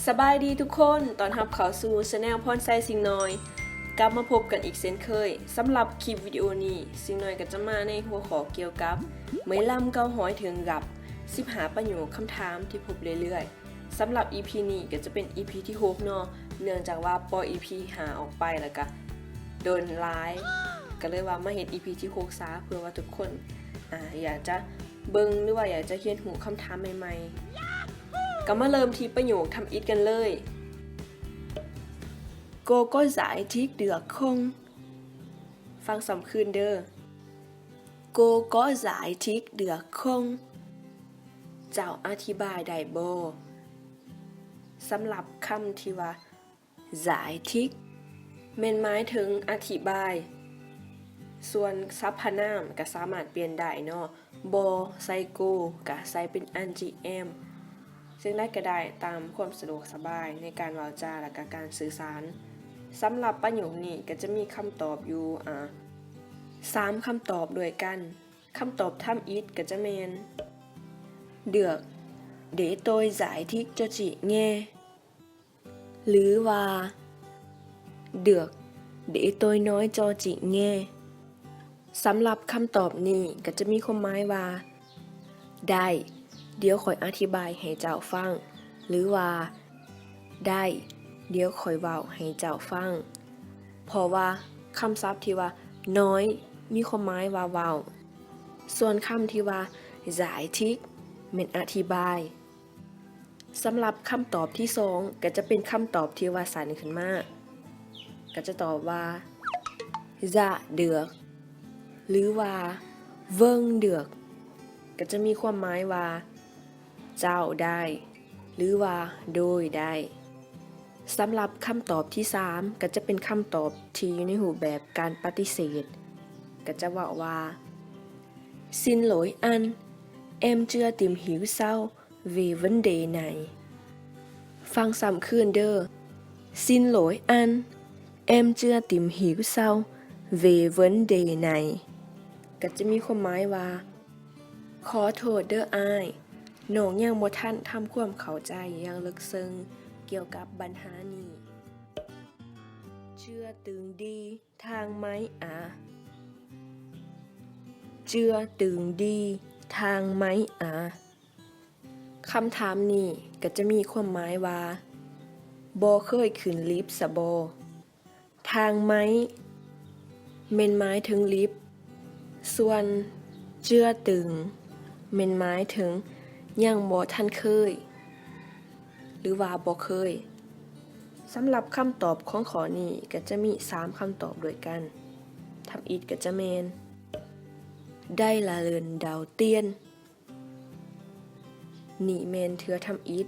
ສະບາຍດີທຸກຄົນ, ຕ້ອນຮັບເຂົ້າສູ່ Channel ພອນໄຊ ຊິງນ້ອຍ. ກັບມາພົບກັນອີກເຊັ່ນເຄີຍ. ສຳລັບຄລິບວິດີໂອນີ້, ຊິງນ້ອຍກໍຈະມາໃນຫົວຂໍ້ກ່ຽວກັບ ເໝີ່ລຳເກົ້າຮ້ອຍເຖິງກັບ ສິບຫ້າປະໂຫຍກຄຳຖາມທີ່ພົບເລື້ອຍໆ. ສຳລັບ ອີພີ ນີ້ກໍຈະເປັນ ອີພີ ທີຫົກເນາະ, ເນື່ອງຈາກວ່າປ່ອຍ ອີພີ ຫ້າອອກໄປແລ້ວກໍດົນຫຼາຍ, ກໍເລີຍວ່າມາເຮັດ ອີພີ ທີຫົກຊະ ເພື່ອວ່າທຸກຄົນ ອາ ຢາກຈະເບິ່ງ ຫຼືວ່າຢາກຈະຮຽນຮູ້ຄຳຖາມໃໝ່ໆ. ກໍມາເລີ່ມທີ່ປະໂຫຍກທຳອິດກັນເລີຍ. ကိုကို giải thích được không? ຟັງຊ້ຳຄືນເດີ້. ကိုကို giải thích được không? ເຈົ້າອະທິບາຍໄດ້ບໍ່? ສຳລັບຄຳທີ່ວ່າ giải thích ແມ່ນໝາຍເຖິງອະທິບາຍ, ສ່ວນສັບພະນາມກໍສາມາດປ່ຽນໄດ້ເນາະ, ບໍ່ໃສ່ ကို ກໍໃສ່ເປັນ ing am. ເຊິ່ງໃດກໍໄດ້ຕາມຄວາມສະດວກສະບາຍໃນການເວົ້າຈາ ແລະກະການສື່ສານ. ສຳລັບປະໂຫຍກນີ້ກໍຈະມີຄຳຕອບຢູ່ ອາ ສາມຄຳຕອບດ້ວຍກັນ. ຄຳຕອບທຳອິດກໍຈະແມ່ນ Được, để tôi giải thích cho chị nghe. ຫຼືວ່າ Được, để tôi nói cho chị nghe. ສຳລັບຄຳຕອບນີ້ກໍຈະມີຄວາມໝາຍວ່າ ໄດ້, ດຽວຂ້ອຍອະທິບາຍໃຫ້ເຈົ້າຟັງ ຫຼືວ່າ ໄດ້, ດຽວຂ້ອຍເວົ້າໃຫ້ເຈົ້າຟັງ. ເພາະວ່າຄຳສັບທີ່ວ່າ nói ມີຄວາມໝາຍວ່າເວົ້າ, ສ່ວນຄຳທີ່ວ່າ giải thích ແມ່ນອະທິບາຍ. ສຳລັບຄຳຕອບທີສອງ ກໍຈະເປັນຄຳຕອບທີ່ວ່າສັ້ນຂຶ້ນມາ, ກໍຈະຕອບວ່າ Dạ được ຫຼືວ່າ Vâng được ກໍຈະມີຄວາມໝາຍວ່າ ເຈົ້າໄດ້ ຫຼືວ່າ ໂດຍໄດ້. ສຳລັບຄຳຕອບທີສາມ ກໍຈະເປັນຄຳຕອບທີ່ຢູ່ໃນຮູບແບບການປະຕິເສດ, ກໍຈະເວົ້າວ່າ Xin lỗi anh, em chưa tìm hiểu sâu về vấn đề này. ຟັງຊ້ຳຄືນເດີ້. Xin lỗi anh, em chưa tìm hiểu sâu về vấn đề này. ກໍຈະມີຄວາມໝາຍວ່າ ຂໍໂທດເດີ້ອ້າຍ, ນ້ອງຍັງບໍ່ທັນທຳຄວາມເຂົ້າໃຈຢ່າງເລິກເຊິ່ງກ່ຽວກັບບັນຫານີ້. Chưa tìm đi thang máy à? Chưa tìm đi thang máy à? ຄຳຖາມນີ້ກໍຈະມີຄວາມໝາຍວ່າ ບໍ່ເຄີຍຂຶ້ນລິບສະບໍ? Thang máy ແມ່ນໝາຍເຖິງລິບ, ສ່ວນ chưa từng ແມ່ນໝາຍເຖິງຍັງບໍ່ທັນເຄີຍ ຫຼືວ່າບໍ່ເຄີຍ. ສຳລັບຄຳຕອບຂອງຂໍ້ນີ້ກໍຈະມີສາມຄຳຕອບດ້ວຍກັນ. ທຳອິດກໍຈະແມ່ນ Đây là lần đầu tiên. ນີ້ແມ່ນເທື່ອທຳອິດ.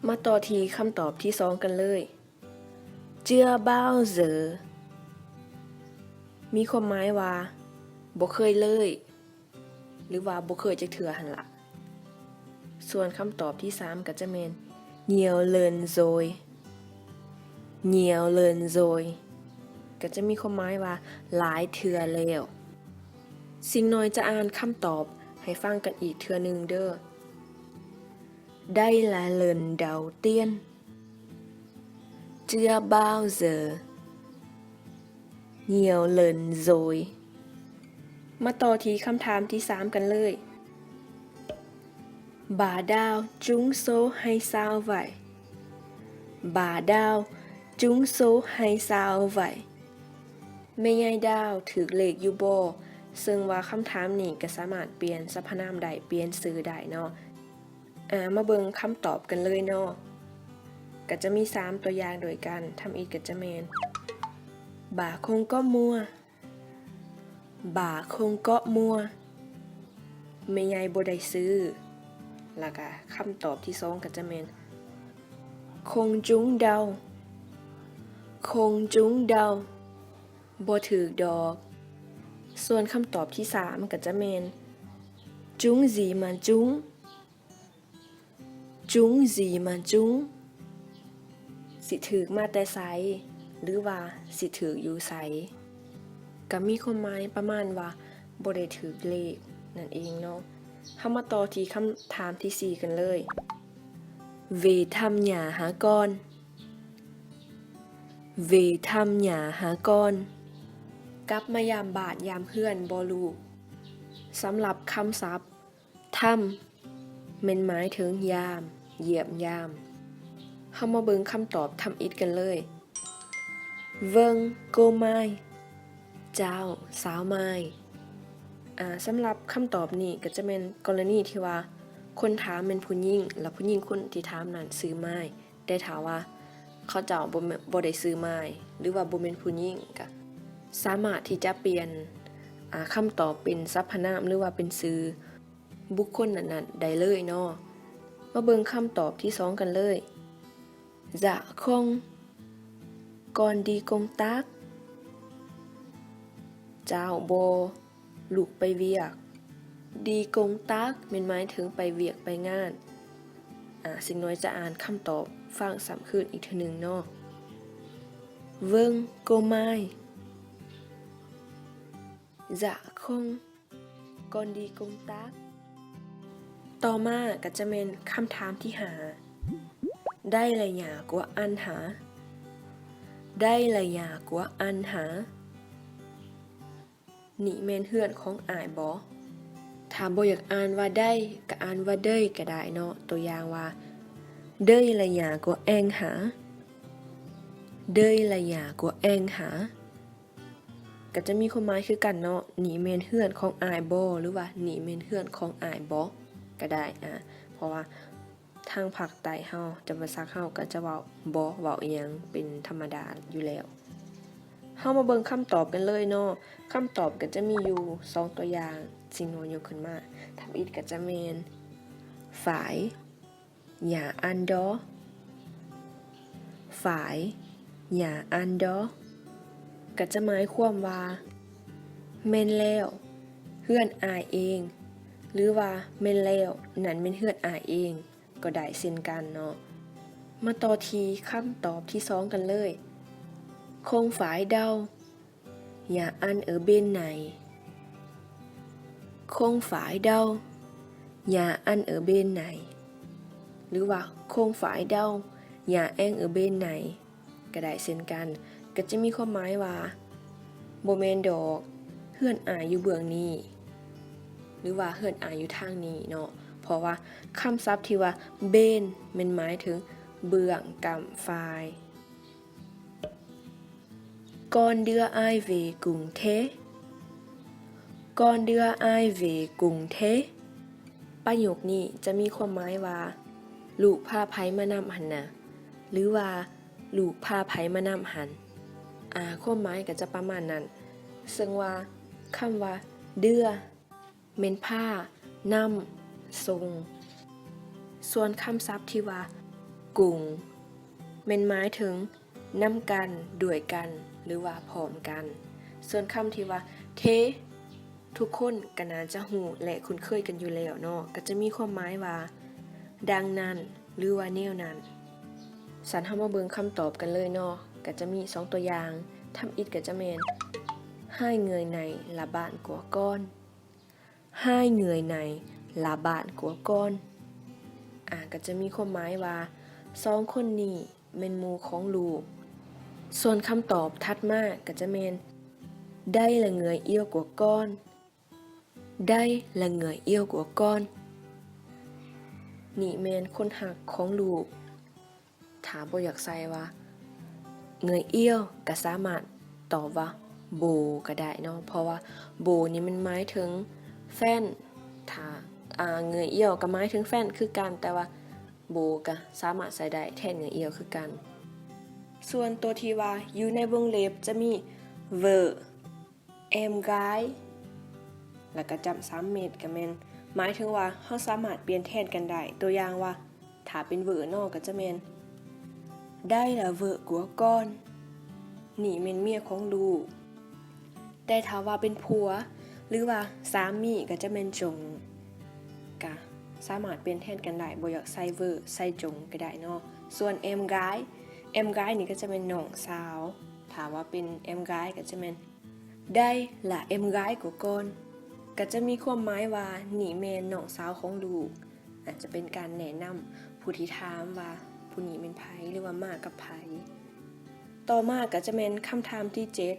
ມາຕໍ່ທີ່ຄຳຕອບທີສອງກັນເລີຍ. Chưa bao giờ ມີຄວາມໝາຍວ່າ ບໍ່ເຄີຍເລີຍ ຫຼືວ່າບໍ່ເຄີຍຈັກເທື່ອຫັ້ນລະ. ສ່ວນຄຳຕອບທີສາມກໍຈະແມ່ນ Nhiều lần rồi. Nhiều lần rồi ກໍຈະມີຄວາມໝາຍວ່າ ຫຼາຍເທື່ອແລ້ວ. ຊິງນ້ອຍຈະອ່ານຄຳຕອບໃຫ້ຟັງກັນອີກເທື່ອໜຶ່ງເດີ້. Đây là lần đầu tiên. Chưa bao giờ. Nhiều lần rồi. ມາຕໍ່ທີ່ຄຳຖາມທີສາມກັນເລີຍ. Bà Đào trúng số hay sao vậy? Bà Đào trúng số hay sao vậy? ແມ່ຍາຍດາວຖືກເລກຢູ່ບໍ່? ເຊິ່ງວ່າຄຳຖາມນີ້ກໍສາມາດປ່ຽນສັບພະນາມໄດ້, ປ່ຽນຊື່ໄດ້ເນາະ. ອາ ມາເບິ່ງຄຳຕອບກັນເລີຍເນາະ. ກໍຈະມີສາມຕົວຢ່າງດ້ວຍກັນ. ທຳອິດກໍຈະແມ່ນ Bà không có mua. Bà không có mua. ແມ່ໃຫຍ່ບໍ່ໄດ້ຊື້. ແລ້ວກະຄຳຕອບທີສອງກໍຈະແມ່ນ Không trúng đâu. Không trúng đâu. ບໍ່ຖືກດອກ. ສ່ວນຄຳຕອບທີສາມກໍຈະແມ່ນ Trúng gì mà trúng. Trúng gì mà trúng. ຊິຖືກມາແຕ່ໃສ ຫຼືວ່າຊິຖືກຢູ່ໃສ. ກໍມີຄວາມໝາຍປະມານວ່າ ບໍ່ໄດ້ຖືກເລກນັ້ນເອງເນາະ. ເຮົາມາຕໍ່ທີ່ຄຳຖາມທີສີ່ກັນເລີຍ. về thăm nhà hả con? Về thăm nhà hả con? ກັບມາຢາມບ້ານຢາມເຮືອນບໍ່ລູກ? ສຳລັບຄຳສັບ ທຳ ແມ່ນໝາຍເຖິງຢາມ, ຢ້ຽມຢາມ. ເຮົາມາເບິ່ງຄຳຕອບທຳອິດກັນເລີຍ. Vâng, cô Mai. ເຈົ້າ, ສາວມາຍ. ອາ, ສຳລັບຄຳຕອບນີ້ກໍຈະແມ່ນກໍລະນີທີ່ວ່າຄົນຖາມແມ່ນຜູ້ຍິງ ແລະ ຜູ້ຍິງຄົນທີ່ຖາມນັ້ນຊື່ມາຍ. ແຕ່ຖ້າວ່າເຂົາເຈົ້າບໍ່ແມ່ນ, ບໍ່ໄດ້ຊື່ມາຍ ຫຼືວ່າບໍ່ແມ່ນຜູ້ຍິງ ກໍສາມາດທີ່ຈະປ່ຽນ, ອາ, ຄຳຕອບເປັນສັບພະນາມ ຫຼືວ່າເປັນຊື່ບຸກຄົນນັ້ນໆໄດ້ເລີຍເນາະ. ມາເບິ່ງຄຳຕອບທີສອງກັນເລີຍ. Dạ không, con đi công tác. ເຈົ້າ, ບໍ່. ລູກໄປວຽກ. Đi công tác ແມ່ນໝາຍເຖິງໄປວຽກໄປງານ. ອາ, ຊິງນ້ອຍຈະອ່ານຄຳຕອບຟັງຊ້ຳຄືນອີກເທື່ອໜຶ່ງເນາະ. Vâng, cô Mai. Dạ không, con đi công tác. ຕໍ່ມາກໍຈະແມ່ນຄຳຖາມທີຫ້າ. Đây là nhà của anh hả? Đây là nhà của anh hả? ນີ້ແມ່ນເຮືອນຂອງອ້າຍບໍ? ຖ້າບໍ່ຢາກອ່ານວ່າ đây ກໍອ່ານວ່າ đây ກໍໄດ້ເນາະ. ຕົວຢ່າງວ່າ Đây là nhà của anh hả? Đây là nhà của anh hả? ກໍຈະມີຄວາມໝາຍຄືກັນເນາະ. ນີ້ແມ່ນເຮືອນຂອງອ້າຍບໍ? ຫຼືວ່າ ນີ້ແມ່ນເຮືອນຂອງອ້າຍບໍ? ກໍໄດ້. ອາ, ເພາະວ່າ ທາງພາກໃຕ້ເຮົາ ຈຳປາສັກເຮົາກໍຈະເວົ້າບໍ່ ເວົ້າອີ່ຫຍັງເປັນທຳມະດາຢູ່ແລ້ວ. ເຮົາມາເບິ່ງຄຳຕອບກັນເລີຍເນາະ. ຄຳຕອບກໍຈະມີຢູ່ສອງຕົວຢ່າງ ຊິງນ້ອຍຍົກຂຶ້ນມາ. ທຳອິດກໍຈະແມ່ນ Phải, nhà anh đó. Phải, nhà anh đó. ກໍຈະໝາຍຄວາມວ່າ ແມ່ນແລ້ວ ເຮືອນອ້າຍເອງ ຫຼືວ່າ ແມ່ນແລ້ວ ນັ້ນແມ່ນເຮືອນອ້າຍເອງ ກໍໄດ້ເຊັ່ນກັນເນາະ. ມາຕໍ່ທີ່ຄຳຕອບທີສອງກັນເລີຍ. Không phải đâu, nhà anh ở bên này. Không phải đâu, nhà anh ở bên này. ຫຼືວ່າ Không phải đâu, nhà em ở bên này. ກໍໄດ້ເຊັ່ນກັນ. ກໍຈະມີຄວາມໝາຍວ່າ ບໍ່ແມ່ນດອກ ເຮືອນອ້າຍຢູ່ເບື້ອງນີ້ ຫຼືວ່າເຮືອນອ້າຍຢູ່ທາງນີ້ເນາະ. ເພາະວ່າຄຳສັບທີ່ວ່າ bên ແມ່ນໝາຍເຖິງເບື້ອງກ້ຳຝ້າຍ. Con đưa ai về cùng thế? Con đưa ai về cùng thế? ປະໂຫຍກນີ້ຈະມີຄວາມໝາຍວ່າ ລູກພາໃຜມານຳຫັ້ນນະ ຫຼືວ່າ ລູກພາໃຜມານຳຫັ້ນ. ອາ, ຄວາມໝາຍກໍຈະປະມານນັ້ນ. ເຊິ່ງວ່າຄຳວ່າ đưa ແມ່ນພາ, ນຳ, ສົ່ງ. ສ່ວນຄຳສັບທີ່ວ່າ cùng ແມ່ນໝາຍເຖິງ ນຳກັນ, ດ້ວຍກັນ ຫຼືວ່າ ພ້ອມກັນ. ສ່ວນຄຳທີ່ວ່າ thế ທຸກຄົນກໍໜ້າຈະຮູ້ ແລະ ຄຸ້ນເຄີຍກັນຢູ່ແລ້ວເນາະ, ກໍຈະມີຄວາມໝາຍວ່າ ດັ່ງນັ້ນ ຫຼືວ່າ ແນວນັ້ນ. ຊັ້ນເຮົາມາເບິ່ງຄຳຕອບກັນເລີຍເນາະ, ກໍຈະມີສອງຕົວຢ່າງ. ທຳອິດກໍຈະແມ່ນ Hai người này là bạn của con. Hai người này là bạn của con. ອາ, ກໍຈະມີຄວາມໝາຍວ່າ ສອງຄົນນີ້ແມ່ນໝູ່ຂອງລູກ. ສ່ວນຄຳຕອບຖັດມາກໍຈະແມ່ນ Đây là người yêu của con. Đây là người yêu của con. ນີ້ແມ່ນຄົນຮັກຂອງລູກ. ຖ້າບໍ່ຢາກໃສ່ວ່າ người yêu ກໍສາມາດຕອບວ່າ bồ ກໍໄດ້ເນາະ, ເພາະວ່າ bồ ນີ້ມັນໝາຍເຖິງແຟນ. ຖ້າ ອາ người yêu ກໍໝາຍເຖິງແຟນຄືກັນ, ແຕ່ວ່າ bồ ກໍສາມາດໃສ່ໄດ້ແທນ người yêu ຄືກັນ. ສ່ວນຕົວທີ່ວ່າຢູ່ໃນວົງເລັບຈະມີ vợ, em gái ແລ້ວກໍຈ້ຳສາມເມັດ ກໍແມ່ນໝາຍເຖິງວ່າເຮົາສາມາດປ່ຽນແທນກັນໄດ້. ຕົວຢ່າງວ່າ ຖ້າເປັນ vợ ເນາະ ກໍຈະແມ່ນ Đây là vợ của con. ນີ້ແມ່ນເມຍຂອງລູກ. ແຕ່ຖ້າວ່າເປັນຜົວ ຫຼືວ່າສາມີ ກໍຈະແມ່ນ chồng. ກະສາມາດປ່ຽນແທນກັນໄດ້, ບໍ່ຢາກໃສ່ vợ ໃສ່ chồng ກໍໄດ້ເນາະ. ສ່ວນ em gái, em gái ນີ້ກໍຈະແມ່ນນ້ອງສາວ. ຖ້າວ່າເປັນ em gái ກໍຈະແມ່ນ Đây là em gái của con. ກໍຈະມີຄວາມໝາຍວ່າ ນີ້ແມ່ນນ້ອງສາວຂອງລູກ. ອາດຈະເປັນການແນະນຳຜູ້ທີ່ຖາມວ່າຜູ້ນີ້ແມ່ນໃຜ ຫຼືວ່າມາກັບໃຜ. ຕໍ່ມາກໍຈະແມ່ນຄຳຖາມທີເຈັດ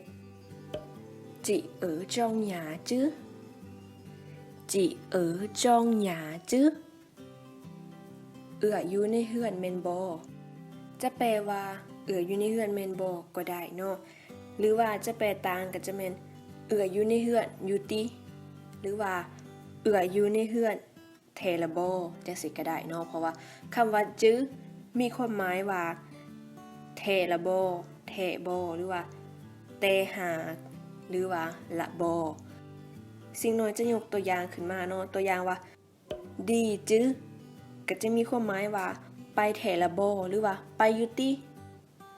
Chị ở trong nhà chứ? Chị ở trong nhà chứ? ເອື້ອຍຢູ່ໃນເຮືອນແມ່ນບໍ່? ຈະແປວ່າ ເອື້ອຍຢູ່ໃນເຮືອນແມ່ນບໍ່ ກໍໄດ້ເນາະ ຫຼືວ່າຈະແປຕ່າງກໍຈະແມ່ນ ເອື້ອຍຢູ່ໃນເຮືອນຢູ່ຕິ ຫຼືວ່າ ເອື້ອຍຢູ່ໃນເຮືອນແທ້ລະບໍ່ ຈັ່ງຊີ້ກໍໄດ້ເນາະ ເພາະວ່າຄຳວ່າ chứ ມີຄວາມໝາຍວ່າ ແທ້ລະບໍ່ ແທ້ບໍ່ ຫຼືວ່າ ແຕ່ຫາກ ຫຼືວ່າ ລະບໍ່. ສິ່ງນ້ອຍຈະຍົກຕົວຢ່າງຂຶ້ນມາເນາະ ຕົວຢ່າງວ່າ đi chứ ກໍຈະມີຄວາມໝາຍວ່າ ໄປແທ້ລະບໍ່ ຫຼືວ່າ ໄປຢູ່ຕິ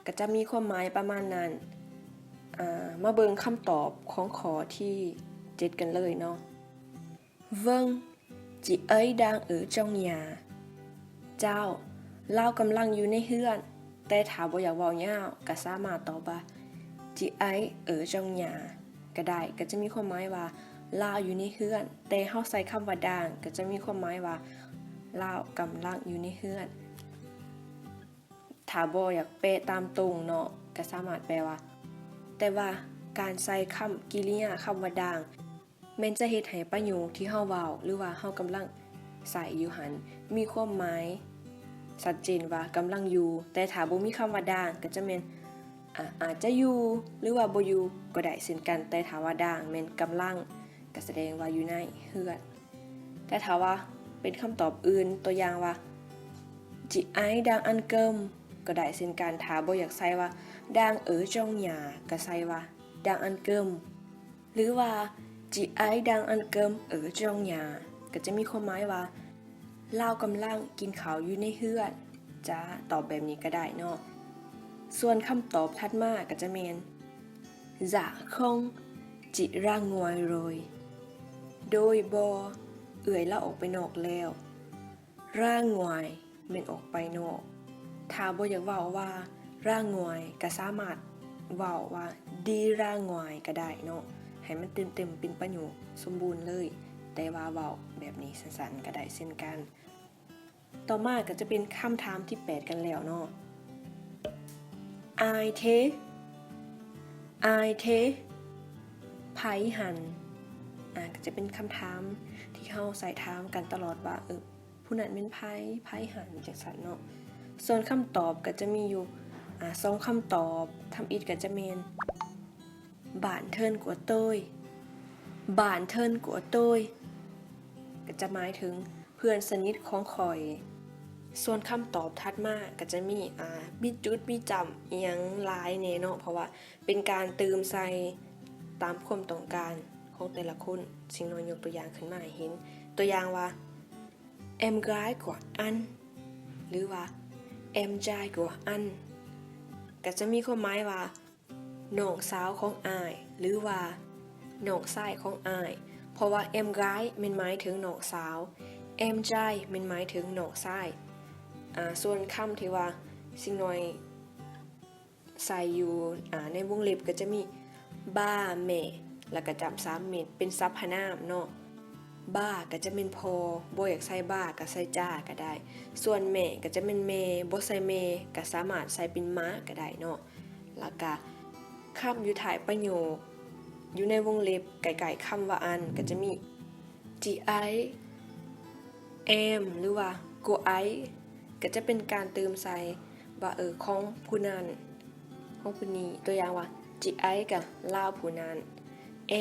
ກໍຈະມີຄວາມໝາຍປະມານນັ້ນ. ອາ ມາເບິ່ງຄຳຕອບຂອງຂໍ້ທີເຈັດກັນເລີຍເນາະ. Vâng, chị ấy đang ở trong nhà. ເຈົ້າ, ລາວກຳລັງຢູ່ໃນເຮືອນ. ແຕ່ຖ້າບໍ່ຢາກເວົ້າຍາວ ກໍສາມາດຕອບວ່າ Chị ấy ở trong nhà ກໍໄດ້ ກໍຈະມີຄວາມໝາຍວ່າ ລາວຢູ່ໃນເຮືອນ. ແຕ່ເຮົາໃສ່ຄຳວ່າ đang ກໍຈະມີຄວາມໝາຍວ່າ ລາວກຳລັງຢູ່ໃນເຮືອນ. ຖ້າບໍ່ຢາກແປຕາມຕົງເນາະ ກໍສາມາດແປວ່າ ແຕ່ວ່າການໃສ່ຄຳກິລິຍາຄຳວ່າ đang ແມ່ນຈະເຮັດໃຫ້ປະໂຫຍກທີ່ເຮົາເວົ້າ ຫຼືວ່າເຮົາກຳລັງໃຊ້ຢູ່ຫັ້ນ ມີຄວາມໝາຍຊັດເຈນວ່າກຳລັງຢູ່. ແຕ່ຖ້າບໍ່ມີຄຳວ່າ đang ກໍຈະແມ່ນ ອາ ອາດຈະຢູ່ ຫຼືວ່າບໍ່ຢູ່ກໍໄດ້ເຊັ່ນກັນ. ແຕ່ຖ້າວ່າ đang ແມ່ນກຳລັງ ກໍສະແດງວ່າຢູ່ໃນເຮືອນ. ແຕ່ຖ້າວ່າເປັນຄຳຕອບອື່ນ ຕົວຢ່າງວ່າ Chị ấy đang ăn cơm ກໍໄດ້ເຊັ່ນກັນ. ຖ້າບໍ່ຢາກໃສ່ວ່າ đang ở trong nhà ກໍໃສ່ວ່າ đang ăn cơm ຫຼືວ່າ Chị ấy đang ăn cơm ở trong nhà ກໍຈະມີຄວາມໝາຍວ່າ ລາວກຳລັງກິນເຂົ້າຢູ່ໃນເຮືອນ. ຈະຕອບແບບນີ້ກໍໄດ້ເນາະ. ສ່ວນຄຳຕອບຖັດມາກໍຈະແມ່ນ Dạ không, chị ra ngoài rồi. ໂດຍບໍ່, ເອື້ອຍລາວອອກໄປນອກແລ້ວ. Ra ngoài ແມ່ນອອກໄປນອກ. ຖ້າບໍ່ຢາກເວົ້າວ່າ ra ngoài ກໍສາມາດເວົ້າວ່າ đi ra ngoài ກໍໄດ້ເນາະ ໃຫ້ມັນເຕັມໆເປັນປະໂຫຍກສົມບູນເລີຍ. ແຕ່ວ່າເວົ້າແບບນີ້ສັ້ນໆກໍໄດ້ເຊັ່ນກັນ. ຕໍ່ມາກໍຈະເປັນຄຳຖາມທີແປດກັນແລ້ວເນາະ. Ai thế? Ai thế? ໃຜຫັ້ນ? ອາ ກໍຈະເປັນຄຳຖາມທີ່ເຮົາໃຊ້ຖາມກັນຕະຫຼອດວ່າ ເອີ ຜູ້ນັ້ນແມ່ນໃຜ? ໃຜຫັ້ນ? ຈັ່ງຊັ້ນເນາະ. ສ່ວນຄຳຕອບກໍຈະມີຢູ່ ອາ ສອງຄຳຕອບ. ທຳອິດກໍຈະແມ່ນ Bạn thân của tôi. Bạn thân của tôi ກໍຈະໝາຍເຖິງເພື່ອນສະໜິດຂອງຂ້ອຍ. ສ່ວນຄຳຕອບຖັດມາກໍຈະມີ ອາ ມີຈຸດມີຈ້ຳອີ່ຫຍັງຫຼາຍແດ່ເນາະ ເພາະວ່າເປັນການຕື່ມໃສ່ຕາມຄວາມຕ້ອງການຂອງແຕ່ລະຄົນ. ສິ່ງນ້ອຍຍົກຕົວຢ່າງຂຶ້ນມາໃຫ້ເຫັນ ຕົວຢ່າງວ່າ Em gái của anh ຫຼືວ່າ Em trai của anh ກໍຈະມີຄວາມໝາຍວ່າ ນ້ອງສາວຂອງອ້າຍ ຫຼືວ່າ ນ້ອງຊາຍຂອງອ້າຍ. ເພາະວ່າ Em gái ແມ່ນໝາຍເຖິງນ້ອງສາວ, Em trai ແມ່ນໝາຍເຖິງນ້ອງຊາຍ. ອາ ສ່ວນຄຳທີ່ວ່າສິ່ງນ້ອຍໃສ່ຢູ່ ອາ ໃນວົງເລັບກໍຈະມີ ba ແມ່ ແລ້ວກໍຈ້ຳສາມເມັດ ເປັນສັບພະນາມເນາະ. ບາກໍຈະແມ່ນພໍ່, ບໍ່ຢາກໃສ່ບາກໍໃສ່ຈາກໍໄດ້. ສ່ວນແມ່ກໍຈະແມ່ນແມ່, ບໍ່ໃສ່ແມ່ກໍສາມາດໃສ່ເປັນມາກໍໄດ້ເນາະ. ແລ້ວກະຄຳຢູ່ທ້າຍປະໂຫຍກ ຢູ່ໃນວົງເລັບໃກ້ໆຄຳວ່າອັນ ກໍຈະມີ Chị ấy, em ຫຼືວ່າ cô ấy ກໍຈະເປັນການຕື່ມໃສ່ວ່າ ເອີ ຂອງຜູ້ນັ້ນ ຂອງຜູ້ນີ້. ຕົວຢ່າງວ່າ Chị ấy ກໍລາວຜູ້ນັ້ນ,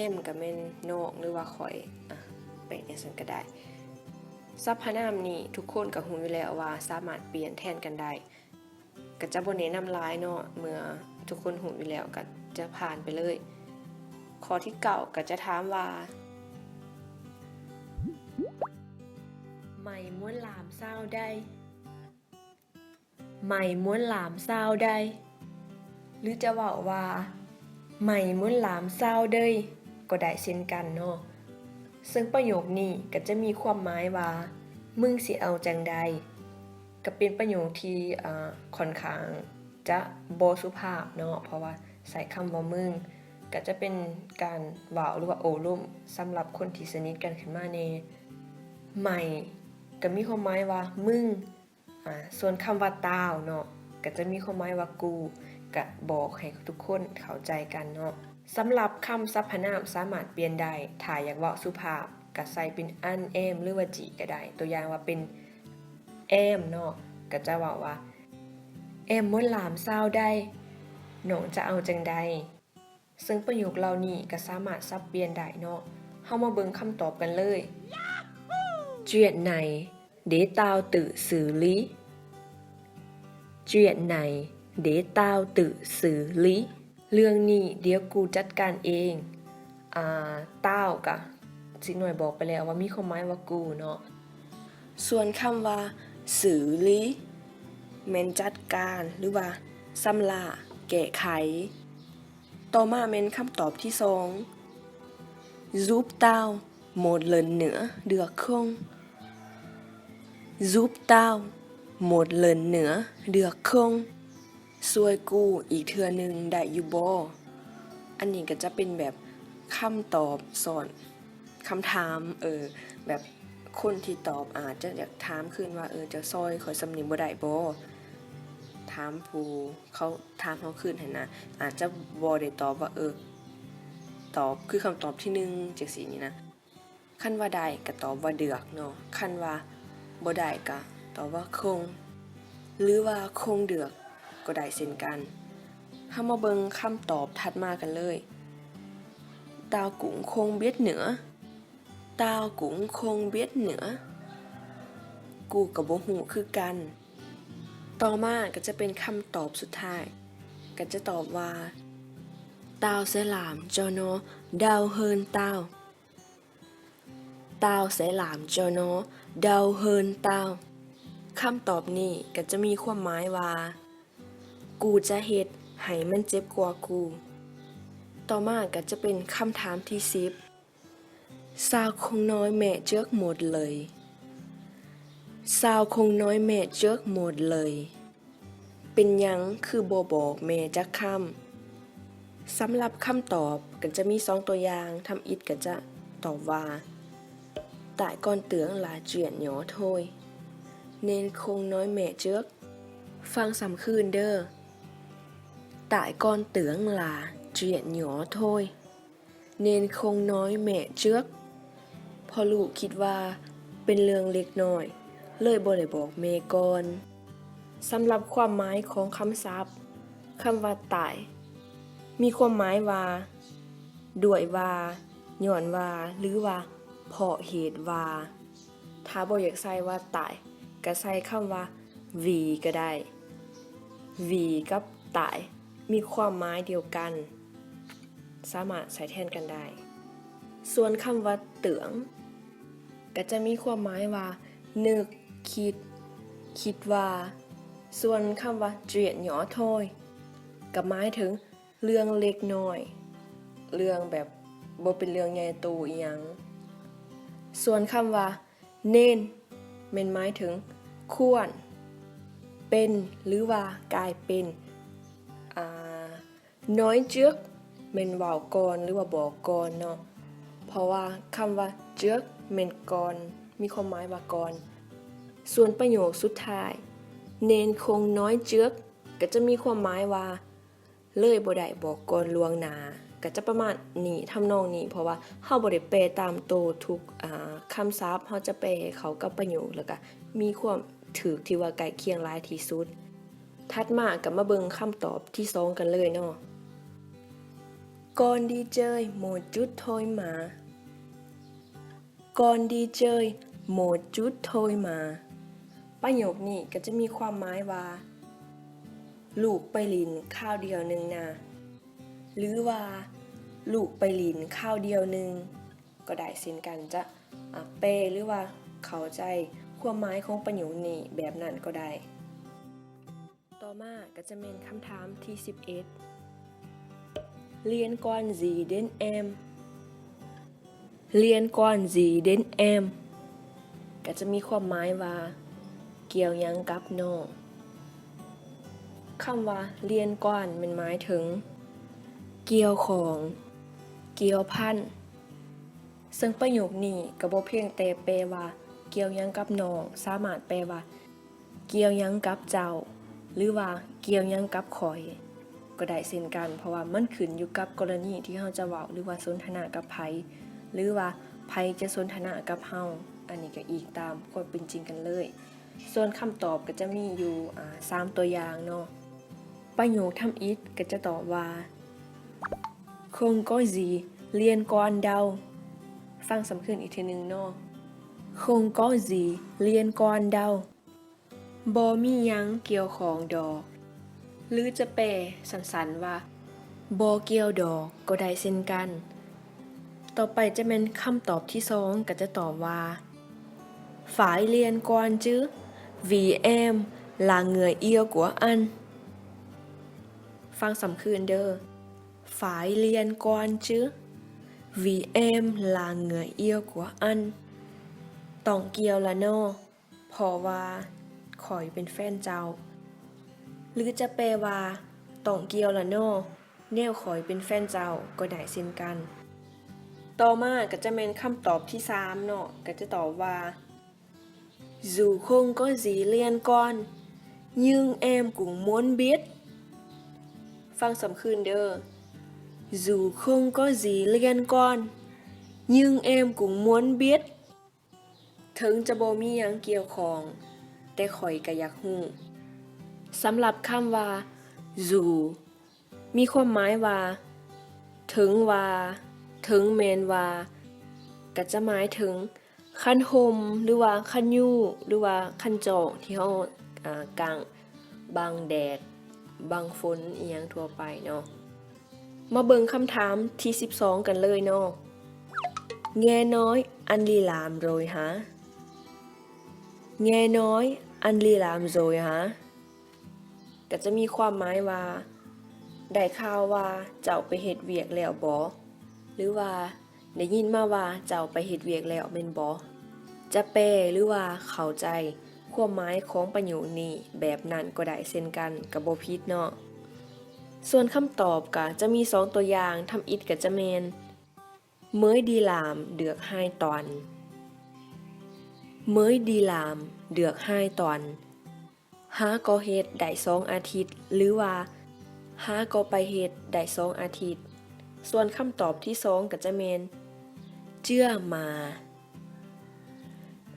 em ກໍແມ່ນນ້ອງ ຫຼືວ່າຂ້ອຍ, ອາ ແປຈັ່ງຊັ້ນກໍໄດ້. ສັບພະນາມນີ້ທຸກຄົນກໍຮູ້ຢູ່ແລ້ວວ່າສາມາດປ່ຽນແທນກັນໄດ້. ກໍຈະບໍ່ແນະນຳຫຼາຍເນາະ, ເມື່ອທຸກຄົນຮູ້ຢູ່ແລ້ວກໍຈະຜ່ານໄປເລີຍ. ຂໍ້ທີເກົ້າກໍຈະຖາມວ່າ Mày muốn làm sao đây? Mày muốn làm sao đây? ຫຼືຈະເວົ້າວ່າ Mày muốn làm sao đây? ກໍໄດ້ເຊັ່ນກັນເນາະ. ເຊິ່ງປະໂຫຍກນີ້ກໍຈະມີຄວາມໝາຍວ່າ ມຶງຊິເອົາຈັ່ງໃດ? ກໍເປັນປະໂຫຍກທີ່ ເອີ ຂ້ອນຂ້າງຈະບໍ່ສຸພາບເນາະ, ເພາະວ່າໃຊ້ຄຳວ່າມຶງ ກໍຈະເປັນການເວົ້າ ຫຼືວ່າໂອ້ລົມສຳລັບຄົນທີ່ສະໜິດກັນຂຶ້ນມາແດ່. Mày ກໍມີຄວາມໝາຍວ່າ ມຶງ. ອາ ສ່ວນຄຳວ່າ Thou ເນາະ ກໍຈະມີຄວາມໝາຍວ່າ ກູ. ກະບອກໃຫ້ທຸກຄົນເຂົ້າໃຈກັນເນາະ. ສຳລັບຄຳສັບພະນາມສາມາດປ່ຽນໄດ້. ຖ້າຢາກເວົ້າສຸພາບ ກະໃສ່ເປັນ An, Am ຫຼືວ່າ Ji ກໍໄດ້. ຕົວຢ່າງວ່າເປັນ Am ເນາະ ກໍຈະເວົ້າວ່າ Am ໝົນຫຼາມຊາວໃດ ນ້ອງຈະເອົາຈັ່ງໃດ? ເຊິ່ງປະໂຫຍກເຫຼົ່ານີ້ກໍສາມາດສັບປ່ຽນໄດ້ເນາະ. ເຮົາມາເບິ່ງຄຳຕອບກັນເລີຍ. Chuyện này để tao tự xử lý. Chuyện này để tao tự xử lý. ເລື່ອງນີ້ດຽວກູຈັດການເອງ. ອາ Tao ກະ ຊິກນ້ອຍບອກໄປແລ້ວວ່າມີຄວາມໝາຍວ່າ ກູ ເນາະ. ສ່ວນຄຳວ່າ xử lý ແມ່ນຈັດການ ຫຼືວ່າຊຳລະ ແກ້ໄຂ. ຕໍ່ມາແມ່ນຄຳຕອບທີສອງ Giúp tao một lần nữa được không? Giúp tao một lần nữa được không? ຊ່ວຍກູອີກເທື່ອໜຶ່ງໄດ້ຢູ່ບໍ່? ອັນນີ້ກໍຈະເປັນແບບຄຳຕອບຊ້ອນຄຳຖາມ ເອີ ແບບຄົນທີ່ຕອບອາດຈະຢາກຖາມຄືນວ່າ ເອີ ເຈົ້າຊ່ອຍຂ້ອຍສ່ຳນີ້ບໍ່ໄດ້ບໍ່? ຖາມຜູ້ເຂົາຖາມເຮົາຄືນຫັ້ນນະ ອາດຈະບໍ່ໄດ້ຕອບວ່າ ເອີ ຕອບຄືຄຳຕອບທີໜຶ່ງ ຈັ່ງຊີ້ນີ້ນະ. ຄັນວ່າໄດ້ກໍຕອບວ່າ Được ເນາະ, ຄັນວ່າບໍ່ໄດ້ກໍຕອບວ່າ Không ຫຼືວ່າ Không được ກໍໄດ້ເຊັ່ນກັນ. ເຮົາມາເບິ່ງຄຳຕອບຖັດມາກັນເລີຍ. Tao cũng không biết nữa. Tao cũng không biết nữa. ກູກໍບໍ່ຮູ້ຄືກັນ. ຕໍ່ມາກໍຈະເປັນຄຳຕອບສຸດທ້າຍ, ກໍຈະຕອບວ່າ Tao sẽ làm cho nó đau hơn tao. Tao sẽ làm cho nó đau hơn tao. ຄຳຕອບນີ້ກໍຈະມີຄວາມໝາຍວ່າ ກູຈະເຮັດໃຫ້ມັນເຈັບກວ່າກູ. ຕໍ່ມາກໍຈະເປັນຄຳຖາມທີສິບ Sao không nói mẹ trước một lời? Sao không nói mẹ trước một lời? ເປັນຫຍັງຄືບໍ່ບອກແມ່ຈັກຄຳ? ສຳລັບຄຳຕອບກໍຈະມີສອງຕົວຢ່າງ, ທຳອິດກໍຈະຕອບວ່າ Tại con tưởng là chuyện nhỏ thôi, nên không nói mẹ trước. ຟັງຊ້ຳຄືນເດີ້. Tại con tưởng là chuyện nhỏ thôi, nên không nói mẹ trước. ເພາະລູກຄິດວ່າເປັນເລື່ອງເລັກນ້ອຍ ເລີຍບໍ່ໄດ້ບອກແມ່ກ່ອນ. ສຳລັບຄວາມໝາຍຂອງຄຳສັບ, ຄຳວ່າ Tại ມີຄວາມໝາຍວ່າ ດ້ວຍວ່າ, ຍ້ອນວ່າ ຫຼືວ່າ ເພາະເຫດວ່າ. ຖ້າບໍ່ຢາກໃສ່ວ່າ Tại ກໍໃສ່ຄຳວ່າ Vì ກໍໄດ້. Vì ກັບ Tại ມີຄວາມໝາຍດຽວກັນ, ສາມາດໃຊ້ແທນກັນໄດ້. ສ່ວນຄຳວ່າ Tưởng ກໍຈະມີຄວາມໝາຍວ່າ ນຶກ, ຄິດ, ຄິດວ່າ. ສ່ວນຄຳວ່າ Chuyện nhỏ thôi ກໍໝາຍເຖິງ ເລື່ອງເລັກນ້ອຍ, ເລື່ອງແບບບໍ່ເປັນເລື່ອງໃຫຍ່ໂຕອີ່ຫຍັງ. ສ່ວນຄຳວ່າ Nên ແມ່ນໝາຍເຖິງຄວນ, ເປັນ ຫຼືວ່າກາຍເປັນ. ອາ Nói trước ແມ່ນເວົ້າກ່ອນ ຫຼືວ່າບອກກ່ອນເນາະ, ເພາະວ່າຄຳວ່າ Trước ແມ່ນກ່ອນ, ມີຄວາມໝາຍວ່າກ່ອນ. ສ່ວນປະໂຫຍກສຸດທ້າຍ Nên không nói trước ກໍຈະມີຄວາມໝາຍວ່າ ເລີຍບໍ່ໄດ້ບອກກ່ອນລ່ວງໜ້າ, ກໍຈະປະມານນີ້ ທຳນອງນີ້, ເພາະວ່າເຮົາບໍ່ໄດ້ແປຕາມໂຕທຸກ ອາ ຄຳສັບ, ເຮົາຈະແປໃຫ້ເຂົ້າກັບປະໂຫຍກ ແລ້ວກໍມີຄວາມຖືກທີ່ວ່າໃກ້ຄຽງຫຼາຍທີ່ສຸດ. ຖັດມາກໍມາເບິ່ງຄຳຕອບທີສອງກັນເລີຍເນາະ. Con đi chơi một chút thôi mà. Con đi chơi một chút thôi mà. ປະໂຫຍກນີ້ກໍຈະມີຄວາມໝາຍວ່າ ລູກໄປຫຼິ້ນຄາວດຽວໜຶ່ງນະ ຫຼືວ່າ ລູກໄປຫຼິ້ນຄາວດຽວໜຶ່ງ ກໍໄດ້ເຊັ່ນກັນ, ຈະ ອາ ແປ ຫຼືວ່າເຂົ້າໃຈຄວາມໝາຍຂອງປະໂຫຍກນີ້ແບບນັ້ນກໍໄດ້. ຕໍ່ມາກໍຈະແມ່ນຄຳຖາມທີສິບເອັດ Liên quan gì đến em? Liên quan gì đến em? ກໍຈະມີຄວາມໝາຍວ່າ ກ່ຽວຫຍັງກັບນ້ອງ? ຄຳວ່າ Liên quan ແມ່ນໝາຍເຖິງ ກ່ຽວຂ້ອງ, ກ່ຽວພັນ. ເຊິ່ງປະໂຫຍກນີ້ກໍບໍ່ພຽງແຕ່ແປວ່າ ກ່ຽວຫຍັງກັບນ້ອງ ສາມາດແປວ່າ ກ່ຽວຫຍັງກັບເຈົ້າ ຫຼືວ່າ ກ່ຽວຫຍັງກັບຂ້ອຍ ກໍໄດ້ເຊັ່ນກັນ, ເພາະວ່າມັນຂຶ້ນຢູ່ກັບກໍລະນີທີ່ເຮົາຈະເວົ້າ ຫຼືວ່າສົນທະນາກັບໃຜ ຫຼືວ່າໃຜຈະສົນທະນາກັບເຮົາ, ອັນນີ້ກໍອີງຕາມຄວາມເປັນຈິງກັນເລີຍ. ສ່ວນຄຳຕອບກໍຈະມີຢູ່ ອາ ສາມຕົວຢ່າງເນາະ. ປະໂຫຍກທຳອິດກໍຈະຕອບວ່າ Không có gì liên quan đâu. ຟັງຊ້ຳຄືນອີກເທື່ອໜຶ່ງເນາະ. Không có gì liên quan đâu. ບໍ່ມີຫຍັງກ່ຽວຂ້ອງດອກ ຫຼືຈະແປສັ້ນໆວ່າ ບໍ່ກ່ຽວດອກ ກໍໄດ້ເຊັ່ນກັນ. ຕໍ່ໄປຈະແມ່ນຄຳຕອບທີສອງ ກໍຈະຕອບວ່າ Phải liên quan chứ, vì em là người yêu của anh. ຟັງຊ້ຳຄືນເດີ້. Phải liên quan chứ, vì em là người yêu của anh. ຕ້ອງກ່ຽວລະເນາະ ເພາະວ່າຂ້ອຍເປັນແຟນເຈົ້າ ຫຼືຈະແປວ່າ ຕ້ອງກ່ຽວລະເນາະ ແນວຂ້ອຍເປັນແຟນເຈົ້າ ກໍໄດ້ເຊັ່ນກັນ. ຕໍ່ມາກໍຈະແມ່ນຄຳຕອບທີສາມເນາະ ກໍຈະຕອບວ່າ Dù không có gì liên quan, nhưng em cũng muốn biết. ຟັງຊ້ຳຄືນເດີ້. Dù không có gì liên quan, nhưng em cũng muốn biết. ເຖິງຈະບໍ່ມີຫຍັງກ່ຽວຂ້ອງ ແຕ່ຂ້ອຍກໍຢາກຮູ້. ສຳລັບຄຳວ່າ dù ມີຄວາມໝາຍວ່າ ເຖິງວ່າ, ເຖິງແມ່ນວ່າ, ກໍຈະໝາຍເຖິງຄັນຮົ່ມ ຫຼືວ່າຄັນຍູ້ ຫຼືວ່າຄັນຈອງທີ່ເຮົາ ອາ ກາງບັງແດດ ບັງຝົນ ອີ່ຫຍັງທົ່ວໄປເນາະ. ມາເບິ່ງຄຳຖາມທີສິບສອງກັນເລີຍເນາະ. Nghe nói anh đi làm rồi hả? Nghe nói anh đi làm rồi hả? ກໍຈະມີຄວາມໝາຍວ່າ ໄດ້ຂ່າວວ່າເຈົ້າໄປເຮັດວຽກແລ້ວບໍ? ຫຼືວ່າ ໄດ້ຍິນມາວ່າເຈົ້າໄປເຮັດວຽກແລ້ວແມ່ນບໍ? ຈະແປ ຫຼືວ່າເຂົ້າໃຈຄວາມໝາຍຂອງປະໂຫຍກນີ້ແບບນັ້ນກໍໄດ້ເຊັ່ນກັນ ກໍບໍ່ຜິດເນາະ. ສ່ວນຄຳຕອບກໍຈະມີສອງຕົວຢ່າງ, ທຳອິດກໍຈະແມ່ນ Mới đi làm được hai tuần. Mới đi làm được hai tuần. ຫາກໍເຮັດໄດ້ສອງອາທິດ ຫຼືວ່າ ຫາກໍໄປເຮັດໄດ້ສອງອາທິດ. ສ່ວນຄຳຕອບທີສອງກໍຈະແມ່ນ Chưa mà.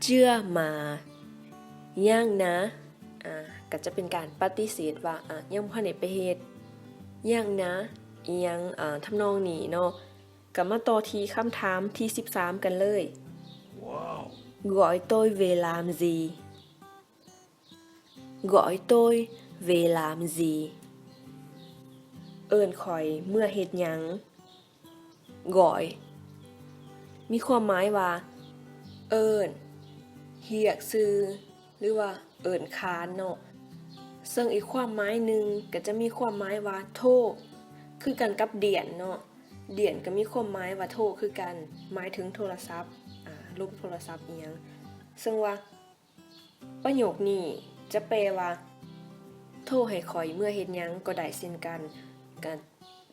Chưa mà. ຍັງນະ. ອາ ກໍຈະເປັນການປະຕິເສດວ່າ ອາ ຍັງບໍ່ທັນໄດ້ໄປເຮັດ. ຍັງນະ ອີ່ຫຍັງ ອາ ທຳນອງນີ້ເນາະ. ກໍມາຕໍ່ທີ່ຄຳຖາມທີສິບສາມກັນເລີຍ. Gọi tôi về làm gì? Gọi tôi về làm gì? ເອີ້ນຂ້ອຍເມືອເຮັດຫຍັງ? Gọi ມີຄວາມໝາຍວ່າ ເອີ້ນ, ຮຽກຊື່ ຫຼືວ່າເອີ້ນຂານເນາະ. ເຊິ່ງອີກຄວາມໝາຍໜຶ່ງກໍຈະມີຄວາມໝາຍວ່າໂທ ຄືກັນກັບ điện ເນາະ. Điện ກໍມີຄວາມໝາຍວ່າໂທຄືກັນ, ໝາຍເຖິງໂທລະສັບ, ອາ, ລົງໂທລະສັບອີ່ຫຍັງ. ເຊິ່ງວ່າປະໂຫຍກນີ້ຈະແປວ່າ ໂທໃຫ້ຂ້ອຍເມືອເຮັດຫຍັງກໍໄດ້ເຊັ່ນກັນ, ກໍ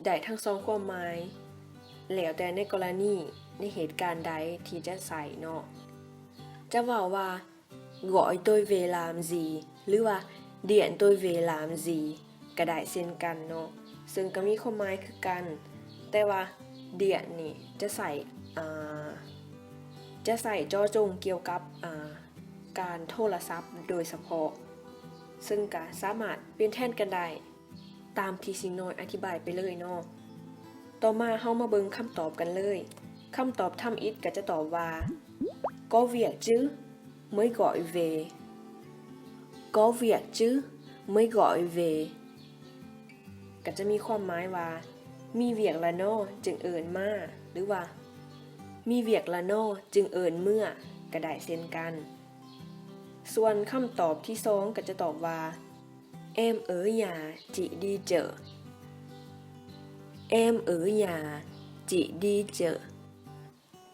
ໄດ້ທັງສອງຄວາມໝາຍ, ແລ້ວແຕ່ໃນກໍລະນີ, ໃນເຫດການໃດທີ່ຈະໃຊ້ເນາະ. ຈະເວົ້າວ່າ Gọi tôi về làm gì ຫຼືວ່າ Điện tôi về làm gì ກໍໄດ້ເຊັ່ນກັນເນາະ, ເຊິ່ງກໍມີຄວາມໝາຍຄືກັນ, ແຕ່ວ່າ Điện ນີ້ຈະໃຊ້ ອາ ຈະໃຊ້ເຈາະຈົງກ່ຽວກັບ ອາ ການໂທລະສັບໂດຍສະເພາະ, ເຊິ່ງກໍສາມາດປ່ຽນແທນກັນໄດ້ ຕາມທີ່ຊິງນ້ອຍອະທິບາຍໄປເລີຍເນາະ. ຕໍ່ມາເຮົາມາເບິ່ງຄຳຕອບກັນເລີຍ. ຄຳຕອບທຳອິດກໍຈະຕອບວ່າ Có việc chứ mới gọi về. Có việc chứ mới gọi về. ກໍຈະມີຄວາມໝາຍວ່າ ມີວຽກລະນໍ ຈຶ່ງເອີ້ນມາ ຫຼືວ່າ ມີວຽກລະນໍ ຈຶ່ງເອີ້ນເມືອ ກໍໄດ້ເຊັ່ນກັນ. ສ່ວນຄຳຕອບທີສອງກໍຈະຕອບວ່າ Em ở nhà, chị đi chợ. Em ở nhà, chị đi chợ.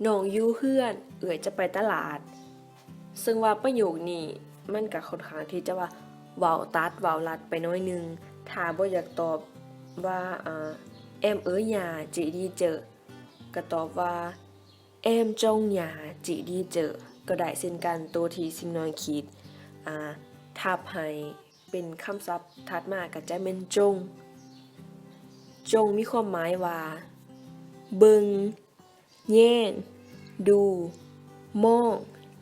ນ້ອງຢູ່ເຮືອນ, ເອື້ອຍຈະໄປຕະຫຼາດ. ເຊິ່ງວ່າປະໂຫຍກນີ້ມັນກະຂ້ອນຂ້າງທີ່ຈະວ່າເວົ້າຕັດ, ເວົ້າລັດໄປໜ້ອຍໜຶ່ງ. ຖ້າບໍ່ຢາກຕອບວ່າ ອາ Em ở nhà, chị đi chợ ກໍຕອບວ່າ Em trong nhà, chị đi chợ. ກໍໄດ້ເຊັ່ນກັນ. ໂຕທີ່ຊິງນ້ອຍຂີດ ອາ ທັບໃຫ້ເປັນຄຳສັບຖັດມາກໍຈະແມ່ນ ຈົ່ງ. ຈົ່ງ ມີຄວາມໝາຍວ່າ ເບິ່ງ, ແຍງ, ດູ, ມອງ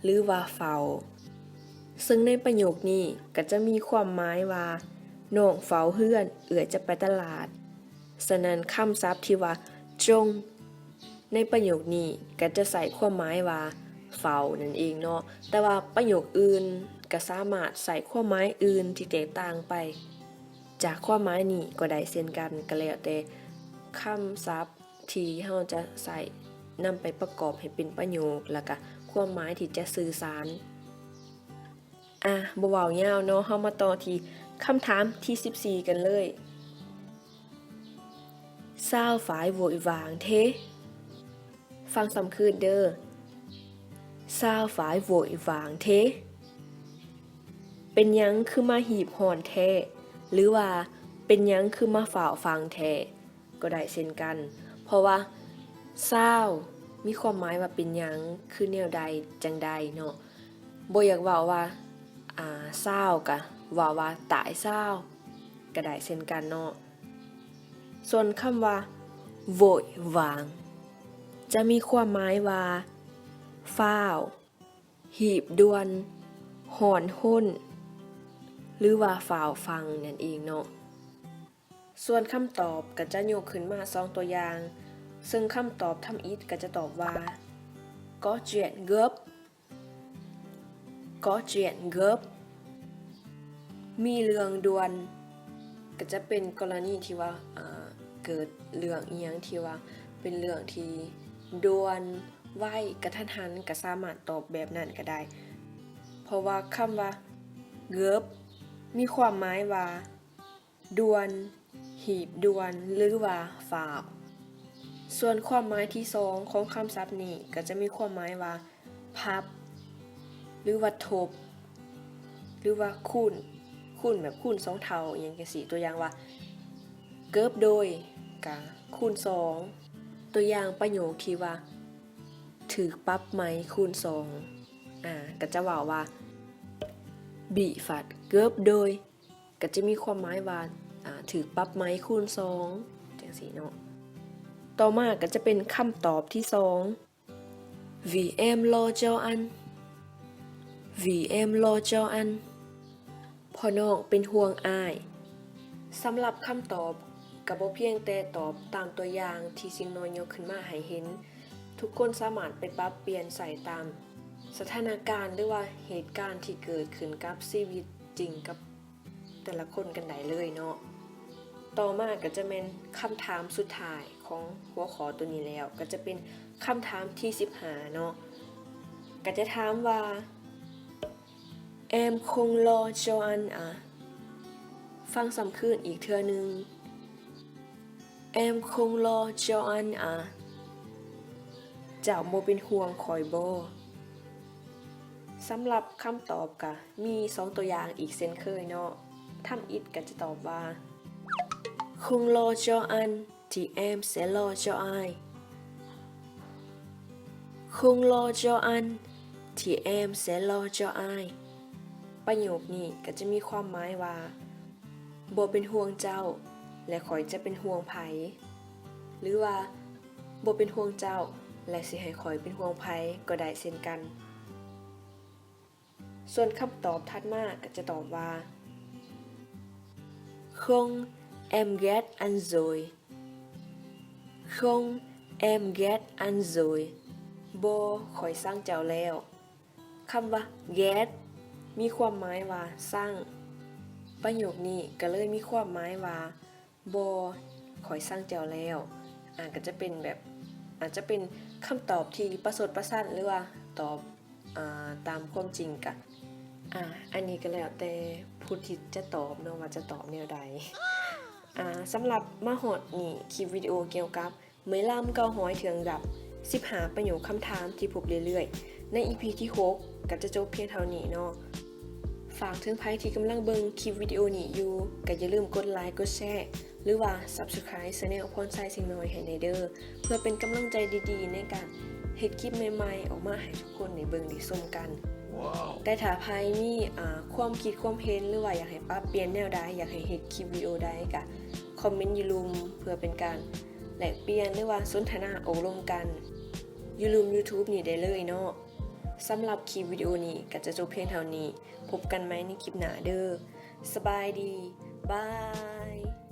ຫຼືວ່າເຝົ້າ. ເຊິ່ງໃນປະໂຫຍກນີ້ກໍຈະມີຄວາມໝາຍວ່າ ນ້ອງເຝົ້າເຮືອນ, ເອື້ອຍຈະໄປຕະຫຼາດ. ສະນັ້ນ ຄຳສັບທີ່ວ່າ ຈົ່ງ ໃນປະໂຫຍກນີ້ກໍຈະໃຊ້ຄວາມໝາຍວ່າ ເຝົ້າ ນັ້ນເອງເນາະ. ແຕ່ວ່າປະໂຫຍກອື່ນກໍສາມາດໃຊ້ຄວາມໝາຍອື່ນທີ່ແຕກຕ່າງໄປຈາກຄວາມໝາຍນີ້ກໍໄດ້ເຊັ່ນກັນ, ກໍແລ້ວແຕ່ຄຳສັບທີ່ເຮົາຈະໃຊ້ນຳໄປປະກອບໃຫ້ເປັນປະໂຫຍກ ແລ້ວກະຄວາມໝາຍທີ່ຈະສື່ສານ. ອາ ບໍ່ເວົ້າຍາວເນາະ, ເຮົາມາຕໍ່ທີ່ຄຳຖາມທີສິບສີ່ກັນເລີຍ. ຊາວຝາຍໂຫວຍຫວາງເທ. ຟັງຊ້ຳຄືນເດີ້. ຊາວຝາຍໂຫວຍຫວາງເທ. ເປັນຫຍັງຄືມາຮີບຮ້ອນແທ້ ຫຼືວ່າ ເປັນຫຍັງຄືມາຟ້າວຟັ່ງແທ້ ກໍໄດ້ເຊັ່ນກັນ, ເພາະວ່າ ຊາວ ມີຄວາມໝາຍວ່າເປັນຫຍັງ, ຄືແນວໃດ, ຈັ່ງໃດເນາະ. ບໍ່ຢາກເວົ້າວ່າ ອາ ຊາວ ກະເວົ້າວ່າ ຕາຍຊາວ ກໍໄດ້ເຊັ່ນກັນເນາະ. ສ່ວນຄຳວ່າ ໂຫວຍຫວາງ ຈະມີຄວາມໝາຍວ່າ ຟ້າວ, ຮີບດ່ວນ, ຮ້ອນຮົນ ຫຼືວ່າ ຟ້າວຟັ່ງ ນັ້ນເອງເນາະ. ສ່ວນຄຳຕອບກໍຈະຍົກຂຶ້ນມາສອງຕົວຢ່າງ, ເຊິ່ງຄຳຕອບທຳອິດກໍຈະຕອບວ່າ có chuyện gấp, có chuyện gấp, ມີເລື່ອງດ່ວນ. ກໍຈະເປັນກໍລະນີທີ່ວ່າ ເກີດເລື່ອງອີ່ຫຍັງທີ່ວ່າເປັນເລື່ອງທີ່ດ່ວນ, ໄວ, ກະທັນຫັນ, ກໍສາມາດຕອບແບບນັ້ນກໍໄດ້, ເພາະວ່າຄຳວ່າ gấp ມີຄວາມໝາຍວ່າ ດ່ວນ, ຮີບດ່ວນ ຫຼືວ່າ ຟ້າວ. ສ່ວນຄວາມໝາຍທີສອງຂອງຄຳສັບນີ້ ກໍຈະມີຄວາມໝາຍວ່າ ພັບ ຫຼືວ່າ ທົບ ຫຼືວ່າ ຄູນ, ຄູນແບບຄູນສອງເທົ່າ ອີ່ຫຍັງຈັ່ງຊີ້. ຕົວຢ່າງວ່າ gấp đôi ກະຄູນສອງ. ຕົວຢ່າງປະໂຫຍກທີ່ວ່າ ຖືກປັບໃໝຄູນສອງ ອາ ກໍຈະເວົ້າວ່າ bị phạt gấp đôi ກໍຈະມີຄວາມໝາຍວ່າ ອາ ຖືກປັບໃໝຄູນສອງ ຈັ່ງຊີ້ເນາະ. ຕໍ່ມາກໍຈະເປັນຄຳຕອບທີສອງ Vì em lo cho anh, vì em lo cho anh, ເພາະນ້ອງເປັນຫ່ວງອ້າຍ. ສຳລັບຄຳຕອບກໍບໍ່ພຽງແຕ່ຕອບຕາມຕົວຢ່າງທີ່ຊິງນ້ອຍຍົກຂຶ້ນມາໃຫ້ເຫັນ, ທຸກຄົນສາມາດໄປປັບປ່ຽນໃຊ້ຕາມສະຖານະການ ຫຼືວ່າເຫດການທີ່ເກີດຂຶ້ນກັບຊີວິດຈິງກັບ ແຕ່ລະຄົນກັນໄດ້ເລີຍເນາະ. ຕໍ່ມາກໍຈະແມ່ນຄຳຖາມສຸດທ້າຍຂອງຫົວຂໍ້ໂຕນີ້ແລ້ວ, ກໍຈະເປັນຄຳຖາມທີສິບຫ້າເນາະ, ກໍຈະຖາມວ່າ Em không lo cho anh à? ຟັງຊ້ຳຄືນອີກເທື່ອໜຶ່ງ. Em không lo cho anh à? ເຈົ້າບໍ່ເປັນຫ່ວງຂ້ອຍບໍ? ສຳລັບຄຳຕອບກະມີສອງຕົວຢ່າງອີກເຊັ່ນເຄີຍເນາະ. ທຳອິດກະຈະຕອບວ່າ Không lo cho anh thì em sẽ lo cho ai. Không lo cho anh thì em sẽ lo cho ai. ປະໂຫຍກນີ້ກະຈະມີຄວາມໝາຍວ່າ ບໍ່ເປັນຫ່ວງເຈົ້າ ແລະ ຂ້ອຍຈະເປັນຫ່ວງໃຜ ຫຼືວ່າ ບໍ່ເປັນຫ່ວງເຈົ້າ ແລະ ຊິໃຫ້ຂ້ອຍເປັນຫ່ວງໃຜກໍໄດ້ເຊັ່ນກັນ. ສ່ວນຄຳຕອບຖັດມາກໍຈະຕອບວ່າ Không, em ghét anh rồi. Không, em ghét anh rồi. ບໍ່, ຂ້ອຍຊັງເຈົ້າແລ້ວ. ຄຳວ່າ ghét ມີຄວາມໝາຍວ່າຊັງ. ປະໂຫຍກນີ້ກໍເລີຍມີຄວາມໝາຍວ່າ ບໍ່, ຂ້ອຍຊັງເຈົ້າແລ້ວ. ອາ ກໍຈະເປັນແບບ ອາດຈະເປັນຄຳຕອບທີ່ປະຊົດປະຊັນ ຫຼືວ່າຕອບ ອາ ຕາມຄວາມຈິງກະ ອາ ອັນນີ້ກໍແລ້ວແຕ່ຜູ້ທີ່ຈະຕອບເນາະ ວ່າຈະຕອບແນວໃດ. ອາ ສຳລັບມາຮອດນີ້ ຄລິບວິດີໂອກ່ຽວກັບ Mười lăm câu hỏi thường gặp, ສິບຫ້າປະໂຫຍກຄຳຖາມທີ່ພົບເລື້ອຍໆ ໃນອີພີທີຫົກກໍຈະຈົບພຽງເທົ່ານີ້ເນາະ. ຝາກເຖິງໃຜທີ່ກຳລັງເບິ່ງຄລິບວິດີໂອນີ້ຢູ່ ກໍຢ່າລືມກົດໄລ, ກົດແຊ ຫຼືວ່າ Subscribe Channel ພອນໄຊເສັງນ້ອຍໃຫ້ແດ່ເດີ້ ເພື່ອເປັນກຳລັງໃຈດີໆ ໃນການ ເຮັດຄລິບໃໝ່ໆອອກມາໃຫ້ທຸກຄົນໄດ້ເບິ່ງໄດ້ຊົມກັນ. ແຕ່ຖ້າໃຜມີ ອ່າ ຄວາມຄິດຄວາມເຫັນ ຫຼືວ່າຢາກໃຫ້ປັບປ່ຽນແນວໃດ ຢາກໃຫ້ເຮັດຄລິບວິດີໂອໃດ ກະຄອມເມັນຢູ່ລຸ່ມ ເພື່ອເປັນການແລກປ່ຽນ ຫຼືວ່າສົນທະນາໂອ້ລົມກັນຢູ່ລຸ່ມ YouTube ນີ້ໄດ້ເລີຍເນາະ. ສຳລັບຄລິບວິດີໂອນີ້ກະຈະຈົບພຽງເທົ່ານີ້. ພົບກັນໃໝ່ໃນຄລິບໜ້າເດີ້. ສະບາຍດີ. ບາຍ.